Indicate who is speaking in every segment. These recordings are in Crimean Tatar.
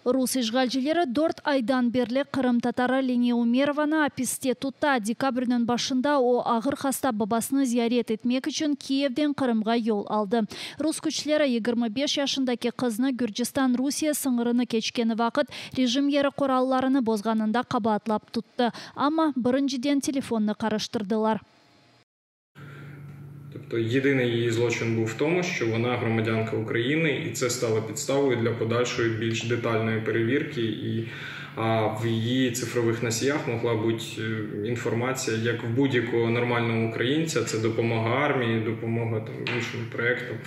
Speaker 1: Rus işğalcileri dört aydan berli qırımtatarı Leniye Umerovanı apiste tuta. Dekabrniñ başında o, ağır hasta babasını ziyaret etmek içün Kiyevden Qırımğa yol aldı. Rus küçleri 25 yaşındaki qıznı Gürcistan-Rusiye sıñırını keçkeni vaqıt rejim yeri qurallarını bozğanında qabaatlap tuttı. Amma birinciden telefonnı qarıştırdılar.
Speaker 2: Тобто єдиний її злочин був в тому, що вона громадянка України, і це стало підставою для подальшої більш детальної перевірки. І в її цифрових носіях могла бути інформація, як в будь-якого нормального українця, це допомога армії, допомога там іншим проектам.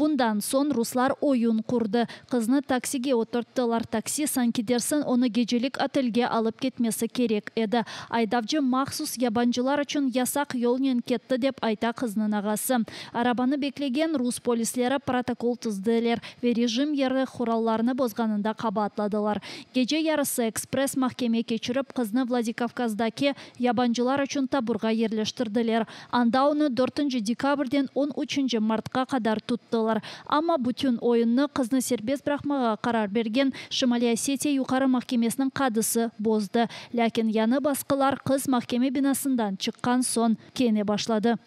Speaker 1: Bundan soñ ruslar oyun qurdı. Qıznı taksige oturttılar, taksi, sanki dersiñ, onı gecelik otelge alıp ketmesi kerek edi. Aydavcı mahsus yabancılar içün yasaq yolnen ketti, dep ayta qıznıñ ağası. Arabanı beklegen rus polisleri protokol tizdiler ve rejim yeri qurallarını bozğanında qabaatladılar. Gece yarısı ekspress mahkeme keçirip, qıznı Vladikavkazdaki yabancılar içün taburğa yerleştirdiler. Anda onı dörtünci dekabrden on üçünci martqa qadar tuttılar. Amma bütün oyunnı qıznı serbest bıraqmağa qarar bergen Şimaliy Osetiya Yuqarı mahkemesiniñ qadısı bozdı. Lâkin yañı basqılar qız mahkeme binasından çıqqan soñ kene başladı.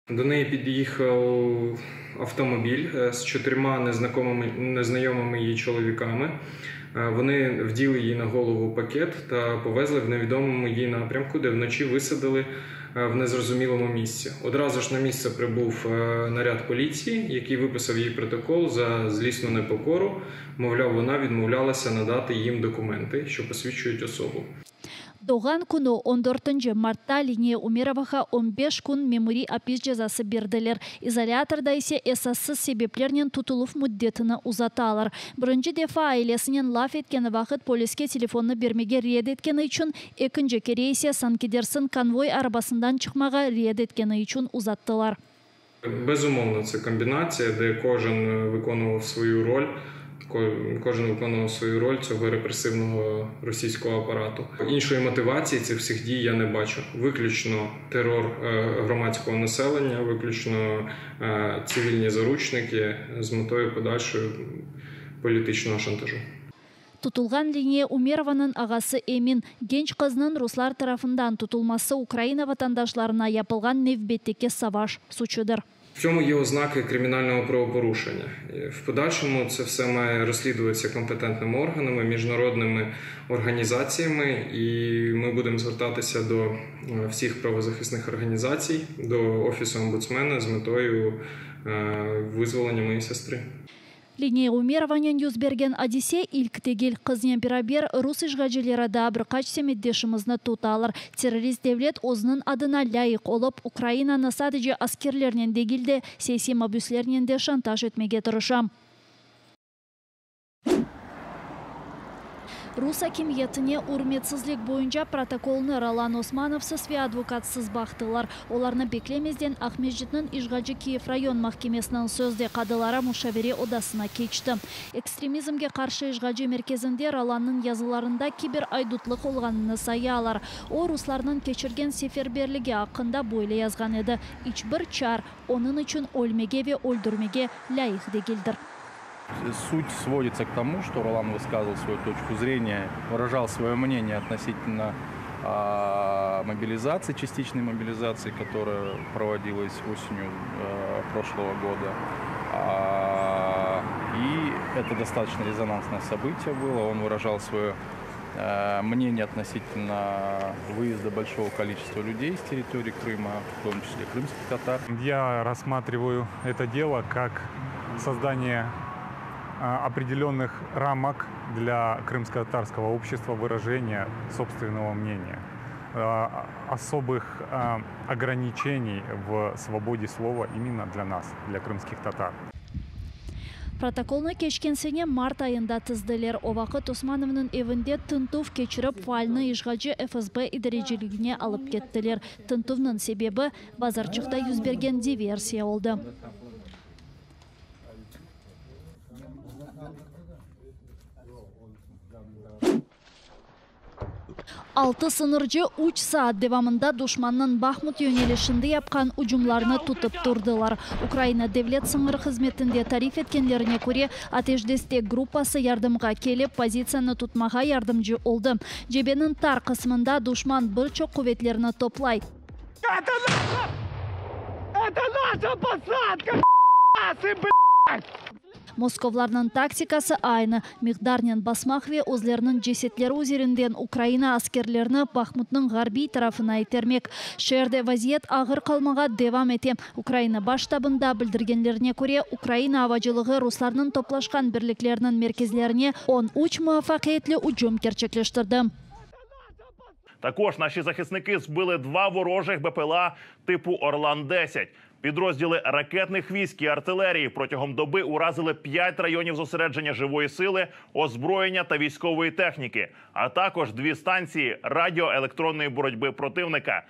Speaker 2: До неї під'їхав автомобіль з чотирма незнайомими їй чоловіками. Вони вділи їй на голову пакет та повезли в невідомому їй напрямку, де вночі висадили в незрозумілому місці. Одразу ж на місце прибув наряд поліції, який виписав їй протокол за злісну непокору. Мовляв, вона відмовлялася надати їм документи, що посвідчують особу.
Speaker 1: Doğğan künü, on dörtünci martta Leniye Umerovağa on beş kün memuriy apis cezası berdiler, izolâtorda ise esassız sebeplernen tutuluv müddetini uzatalar. Birinci defa ailesinen laf etkeni vaqıt poliske telefonnı bermege red etkeni içün, ekinci kere ise sanki dersiñ konvoy arabasından çıqmağa red etkeni içün uzattılar.
Speaker 2: Безумовно, це комбінація, де кожен виконував свою роль, кожен виконував свою роль цього репресивного російського апарату. Іншої мотивації цих всіх дій я не бачу. Виключно терор громадського населення, виключно цивільні заручники з метою подальшого політичного шантажу.
Speaker 1: Tutulğan Leniye Umerovanıñ ağası emin, genç qıznıñ ruslar tarafından tutulması Ukraina vatandaşlarına yapılğan nevbetteki savaş suçudır.
Speaker 2: В цьому є ознаки кримінального правопорушення. В подальшому це все має розслідуватися компетентними органами, міжнародними організаціями, і ми будемо звертатися до всіх правозахисних організацій, до Офісу омбудсмена з метою визволення моєї сестри.
Speaker 1: Leniye Umerovanen yüz bergen adise ilk degil. Qıznen beraber rus işğalcileri daa bir qaç semetdeşimizni tutalar. Terrorist devlet özüniñ adına lâyıq olıp, Ukrainanı sadece askerlernen degil de, siyasiy mabüslernen de şantaj etmege tırışa. Rus akimiyetine ürmetsizlik boyunca protokolnı Rolan Osmanovsız ve advokatsız baqtılar. Olarnı beklemezden Aqmescitniñ işğalci Kiyev rayon mahkemesiniñ sözde qadıları muşavere odasına keçti. Ekstremizmge qarşı işğalci merkezinde Rolannıñ yazılarında kiber-aydutlıq olğanını sayalar. O, ruslarnıñ keçirgen seferberligi aqqında böyle yazğan edi, İç bir çar onıñ içün ölmege ve öldürmege lâyıq degildir.
Speaker 3: Суть сводится к тому, что Ролан высказывал свою точку зрения, выражал свое мнение относительно мобилизации, частичной мобилизации, которая проводилась осенью прошлого года. И это достаточно резонансное событие было. Он выражал свое мнение относительно выезда большого количества людей с территории Крыма, в том числе крымских татар.
Speaker 4: Я рассматриваю это дело как создание определенных рамок для крымско-татарского общества выражения собственного мнения, особых ограничений в свободе слова именно для нас, для крымских татар.
Speaker 1: Protokolnı keçken sene mart ayında tizdiler. O vaqıt Osmanovnıñ evinde tintüv keçirip, faalni işğalci FSB idareciligine alıp kettiler. Tintüvniñ sebebi, bazarçıqta yüz bergen diversiya oldı. Altı sıñırcı üç saat devamında duşmannıñ Bahmut yönelişinde yapqan ücümlarını tutıp turdılar. Ukraina Devlet sıñır hızmetinde tarif etkenlerine köre, ateş destek gruppası yardımğa kelip, pozitsiyanı tutmağa yardımcı oldı. Cebeniñ tar qısmında duşman bir çoq quvetlerini toplay. Moskovlarnıñ taktikası aynı, miqdarnen basmaq ve özleriniñ cesetleri üzerinden Ukraina askerlerini Bahmutnıñ ğarbiy tarafına itermek. Şeerde vaziyet ağır qalmağa devam ete. Ukraina Baş ştabında bildirgenlerine köre, Ukraina avacılığı ruslarnıñ toplaşqan birlikleriniñ merkezlerine 13 muvafaqiyetli ücüm kerçekleştirdi.
Speaker 5: Також наші захисники збили два ворожих БПЛА типу Орлан-10. Підрозділи ракетних військ і артилерії протягом доби уразили 5 районів зосередження живої сили, озброєння та військової техніки, а також дві станції радіоелектронної боротьби противника.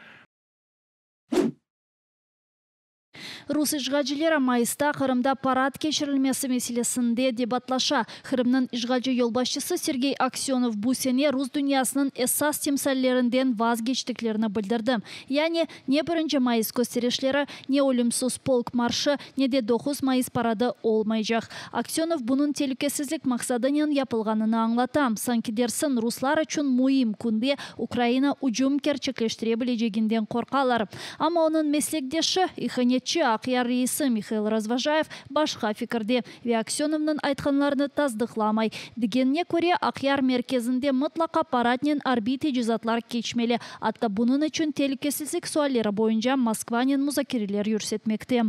Speaker 1: Rus işğalcileri mayısta Qırımda parad keçirilmesi meselesinde debatlaşa. Qırımnıñ işğalci yolbaşçısı Sergey Aksönov bu sene rus dünyasınıñ esas timsallerinden vazgeçtiklerini bildirdi. Yani, ne birinci mayıs kösterişleri, ne Ölümsiz polk marşı, ne de 9 mayıs paradı olmaycaq. Aksönov bunıñ telükesizlik maqsadınen yapılğanını añlata, sanki dersiñ ruslar içün müim künde Ukraina ücüm kerçekleştire bileceginden qorqalar. Amma onıñ meslekdeşi, ihanetçi Aqyar reisi Mihail Razvojayev başqa fikirde ve Aksönovnıñ aytqanlarını tasdıqlamay. Degenine köre, Aqyar merkezinde mıtlaqa paradnen arbiy tecizatlar keçmeli, atta bunıñ içün telükesizlik sualleri boyunca Moskvanen muzakereler yürsetmekte.